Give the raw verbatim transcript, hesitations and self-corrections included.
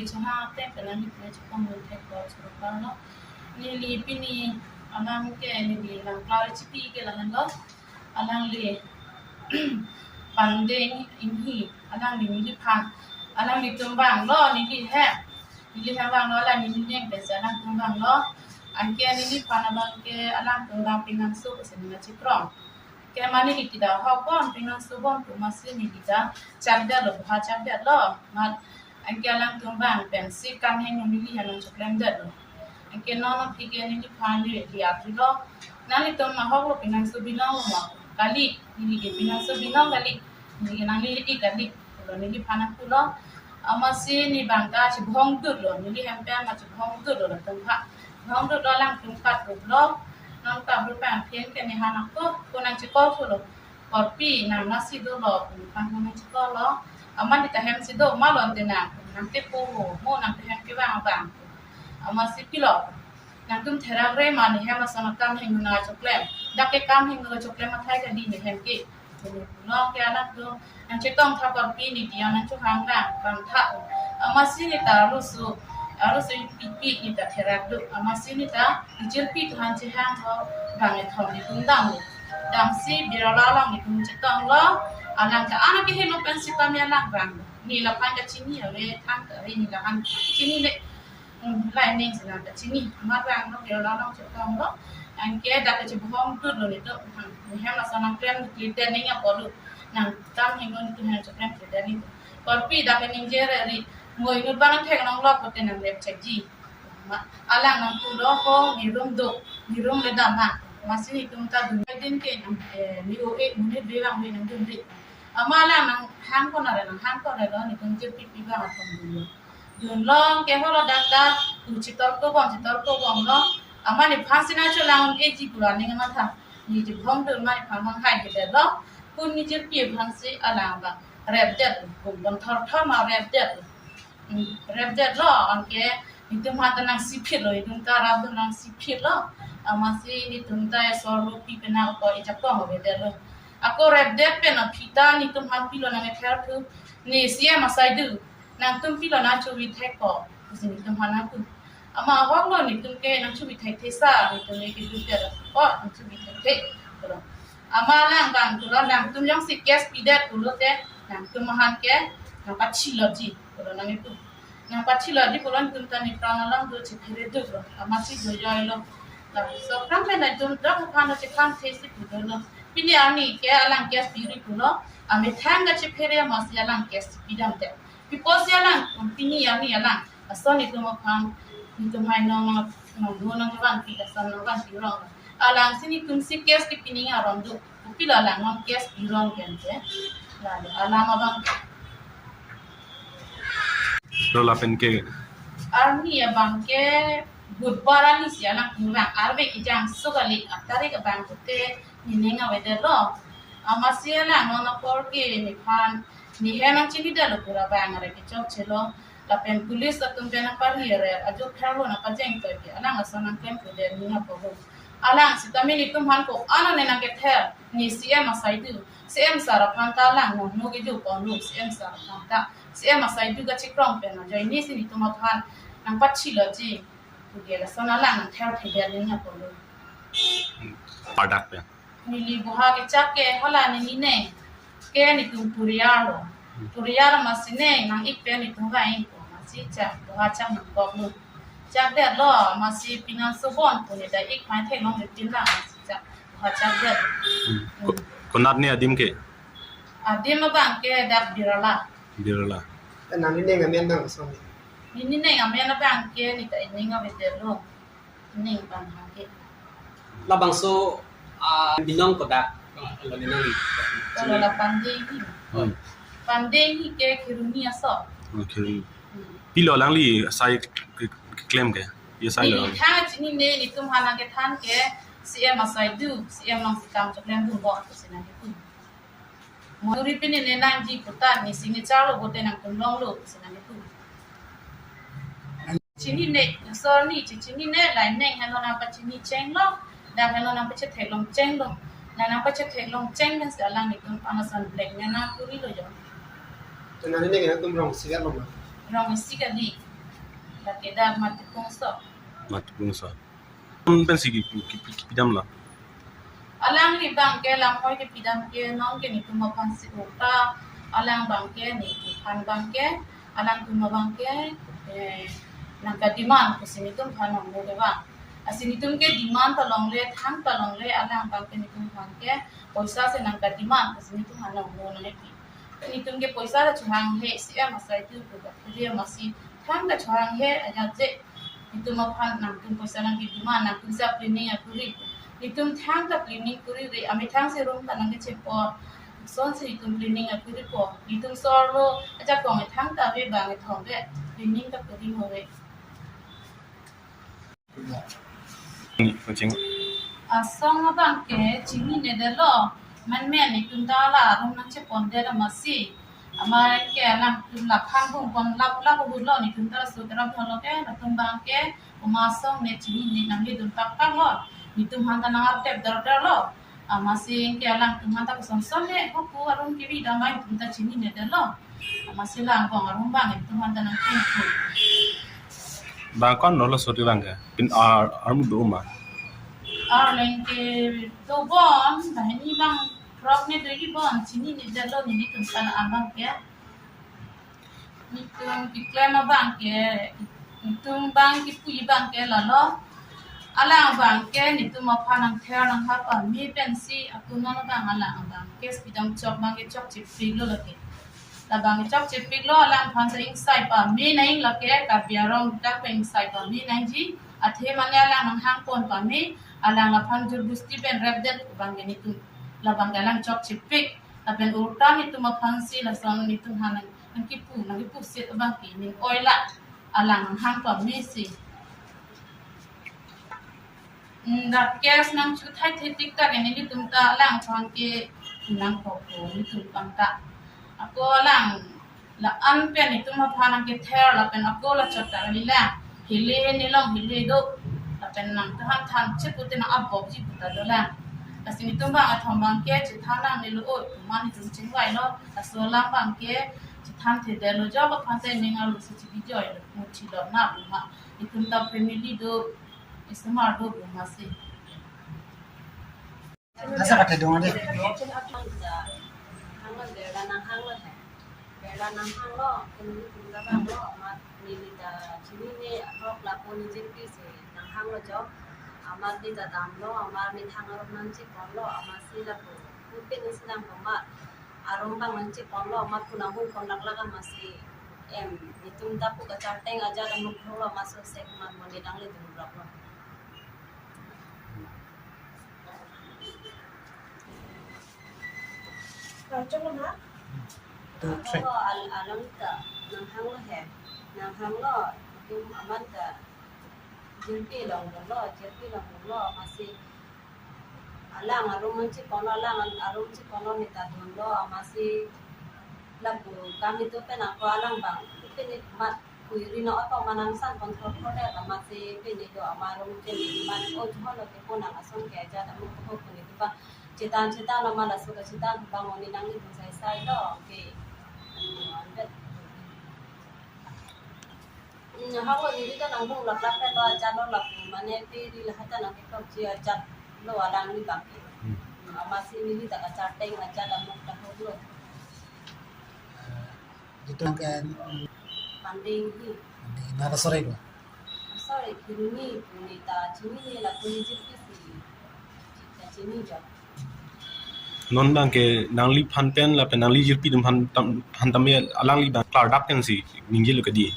Chehang ateng penang ni pine chepong mun thek ko choro parlo. Neli pini alang ke neli lang klar chipi ke lahenlo. Alangli pangdeng inhi, alangli neliphan, alanglitum vanglo, neli he. Neli he vanglo, alang neli neng pensi alangtum vanglo. Anke neliphan abang ke alangtum vang Pinangso pusi neli chikrong. Ke mane neli ta ahok bon, Pinangso bon pu amatsi neli ta chakdetlo, boha chakdetlo. Mat anke alangtum vang pensi kam heno neli ha nangchoklemdetlo. Anke non aphi ke neliphan neli atrilo. Nanglitum ahoklo Pinangso binong lo ma? Kali, neli ke Pinangso binong kali. Neli ke nanglele kali. Pulo neliphan nangpulo. Amatsi neli abang ta chibhongdutlo. Neli hem pen ma chibhongdutlo latum ha. Bhongdutlo alangtum kapruplo. Non kaprup pen aphi ke neli ha nangko, ko nangchikol thulo. Korpi nang lasi dolo, pu nangphan ko nangchikollo. Amat neli ta hem si do ma lo ante nang, nangtepo ho, mo nang ta hem kevang abang. Amatsi pilo. Nangtum therakre ma neli hem ason akam heno nangchoklem. Dak ke kam heno choklem athai kali neli hem ke. Pulo ke alangtum nangchetong tha, Korpi neli diya nangchohang dang, bang tha. Amatsi neli ta arloso, arloso pipi neli ta therakdun. Amatsi neli ta neli jirpi tuhan chehang ho, bang ethom nelitum damlo. Damsi Birla along nelitum chetonglo. Alang ta anak ke helo pensi tame alang vang. Neli laphan kachini ave, thang ta ave neli lahan chinine. Hmm, lai ning si nang kachini. Amat vanglo, Birla along chetonglo. Anke dak ke chibhongdutlo nelitum. Hmm, neli hem lason nangklemkle det neli apotlo. Nang kam heno nelitum hem choklemkle det nelitum. Korpi dak ke ningje re ri. Ngoi nut bang thek nonglok pute nangrep chekji. Ma, alang nangpulo ho, neli room do, neli room le dam ma. Amatsi nelitum ta dun din ke nang, eh, neli o e, monit bevang ve nangdunde. Amat alang nanghang ko nare, nanghang ko nare lo, nelitum jirpi pi bang athom dunlo. Dunlo ke holo dak ta, tu chitor ko bom, chitor ko bomlo. Amat neliphan si nangcholang un-eji pu aning amatha. Neli chibhongdun ma neliphan bang hai kedetlo. Pu neli jirpi aphan si alang bang repdet, kum bon thor thor ma repdet. Hmm, repdetlo, anke nelitum aphan ta nangsiphitlo, nelitum ta rapdun nangsiphitlo. Amatsi nelitum ta esor lo pi pen ako ejakong avedetlo. Ako repdet pen aphi ta nelitum aphan pilo nangkether thu, ne C M asai do, nangtum pilo nangchovi thek ko, pusi nelitum aphan nangpu. Amat ahoklo nelitum ke nangchovi thekthesa, nelitum ke dupet ko, nangchovi thekthe, pulo. Amat alang bang pulo, nangtum jongsi case pidet pulote, nangtum aphan ke nangpachilotji, pulo nangkipu. Nangpachilotji pulo, nelitum ta nephrang along do chephere duklo, amatsi dojoilo. Laso kram pen nelitum dak aphan do chekhan thesi pu dolo. Pini arni ke alang case piri pulo, amethang kachephere amatsi alang case pidamte. Pi apotsi alang, pini arni alang ason nelitum aphan, nelitum hai nong, nong, nong, nong vanpi, ason nong vanpi rong. Alang si nelitum si case ke pining aron do. Kopilo alang nong case pirong kente. Lalu alam abang. Do lapen ke. Arni abang ke Budbar arni si alang kurang arve kijang sukali atarik abang pute neli neng avedetlo. Amatsi alang non apor ke nephan, neli hem nangchinidetlo pura bang are kechokchelo. Lapen police atum pen nangpari are, ajo pherlo nangpajeng toike alang ason nangklemkledet neli apor ho. Alang sitame nelitum aphan ko-an ne nangkether, ne C M asai do, C M sir aphan ta alang non no kejo ponlo, C M sir aphan ta, C M asai do kachikrong pen ajoine si nelitum aphan nangpachilotji. Puke lason alang nangther thedet neli apor lo. Pardak pen. Neli boha kechak ke hala neli neng ke nelitum puriyar lo. Puriyar amatsi neng nang-ik pen nelitum vang ko amatsi chak boha chak nangkoklo. Chakdetlo amatsi Pinangso bon pu neli ta ik mai theklongle pin lang amatsi chak boha chakdet. Hmm. Ko-, konat ne adim ke? Adim abang ke dak Birla. Birla. Nangli neng amen nang asong ne? Neli neng amen abang ke neli ta ining avedetlo. Neng abang ha ke. Labangso, ah, binong kodak, ah, lo ne nang. Kalau la Pandeng hi. Hmm. Pandeng hi ke Kheroni aso. Oh, Kheroni. Hmm. Pilo alangli asai ke, ke, keklem ke? Ye asai lo. Neli thang chinine, nelitum aphan nangkethan ke C M asai do, C M along si kam choklem dunbom pusi nangkipu. Mori pini ne nangji puta ne signature lo pute nangtum longlo pusi nangkipu. Chinine, sorry, chi-, chinine, lai neng henlo nangpachini chenglo, dak henlo nangpachetheklong chenglo, nang nangpachetheklong cheng pensi alang nelitum aphan ason blackmail nangkuri lo jo. Te nangli neng nangtum rong isi lo ma? Rong isi kali. Kedak Matipungso. Matipungso. Pen si ki, ki, ki, kipidam lo. Alangli abang ke lamhoi kepidam ke non ke netum aphan si ota. Alang abang ke netum aphan abang ke, alangtum abang ke, eh, nangka demand pusi netum aphan nanglo de abang. Lasi netum ke demand ta longle, thangta longle, alang abang ke netum aphan ke poisa si nangka demand pusi netum aphan nanglo nangpi. Netum ke poisa ta chohanghe, C M asai tu ke ba kiri masi thangta chohanghe aja je. Netum aphan nangtum poisa nangkedemand, nangtum si planning akuri. Netum thangta planning kurire, amethang si room ta nangkechepon. Lasonsi netum planning akuripo. Netum sorlo, ajakong thangta ave, bang thong ave, planning ta kuri mo ave. Kuching. Asong abang ke chininedetlo. Menmen netum ta la room nangchepondet amatsi. Amat ke alangtum la aphan bungpon lap lap ahut lo, netum ta laso kerap thalo ke, latum abang ke, komat asong ne chinine nanglidun pakpak lo. Netum aphan ta nangartep dardar lo. Amatsi ke alangtum aphan ta kosonson ne, hopu arum kebi damai netum ta chininedetlo. Amatsi la angbong arum abang netum aphan ta nangkungkung. Bang ko-an lo laso abang ke? Pin ar, armu do ma? Arleng ke dobon, banghini abang throk ne doji bon, chininedetlo netum ta la abang ke. Netum keklem abang ke, netum abang kepu abang ke lalo. Alang abang ke netum aphan nangther nanghap pame pensi, ako non abang alang abang ke speed dam chok abang ke chokchepiklo lake. Labang ke chokchepiklo, alangphan ta ingsai pame nang lake, Karbi arong ta pen ingsai pame nangji. Athe mane alang nanghangpon pame, alang laphan jur bosti pen repdet abang ke netum. Labang ke alang chokchepik. Lapen ulta netum aphan si lason netum aphan nang, nangkipu, nangkipu set abang ke ning oila alang nanghang pame si. Hmm, dak case nangchethai thetik ta ke netum ta alangphan ke nangkokpo netum abang ta. Ako alang la-an pen netum aphan nangkether lapen ako la chot ta kali la. Hile nelong hile do. Lapen nangthan than chepute nang abokji puta dolang. Lasi netum abang athom abang ke chethan nangnelo, o, komat netum chingvailo. Laso alang abang ke chethanthedetlo, jok aphan ta ning arlo si chibijoilo, muthilo na buma. Netum ta family do, isomar do buma si. Asa kate dong ade. Hanglo, berla nanghanglo he. Berla nanghanglo, kini tinggal banglo, amat neli ta chinine, ahok lapu ni jirpi si nanghanglo jo. Amat neli ta damlo, amat methang arum nangcheponlo, amatsi lapu. Mungkin isi nang komat arum abang nangcheponlo, amat pu nangbungpon laklak amatsi. Em, netum ta pu kacharteng ajat amuk thoklo, amat sosek amat monit nanglidun roklo. Two, three. Ako al-, alam ta, nanghanglo he. Nanghanglo, netum amat ta jirpi longdunlo, jirpi longdunlo, amatsi alang arum nangcheponlo, alang arum cheponlo, neli ta dunlo, amatsi lapu kami tu pen ako alang abang, pen mat kui ri no ako manang san pon thor thor le, amatsi pini do amat arum pini mat o jholo ke ponang ason ke ajat amuk ho pini tu abang chethan chethan amat laso kachethan abang oni nanglidun sai sai lo ke. Hmm, anvet. Hmm, hako neli ta nangbung laklak pen lo ajat lo lapu mane pe ri lahai ta nangkeklokji ajat lo alangli abang ke. Hmm. Hmm, amatsi neli ta kacharteng ajat amuk ta hoklo. Jitu ke, mm, Panding hi. Panding, nara sore lo? Sore, Kheroni, pu neli ta chinine lapu ni jirpi si. Chita chini jo. Non abang ke nangliphan pen lapen nangli jirpi atum aphan tam, aphan tame alangli abang klardak pen si ningjelo kedi.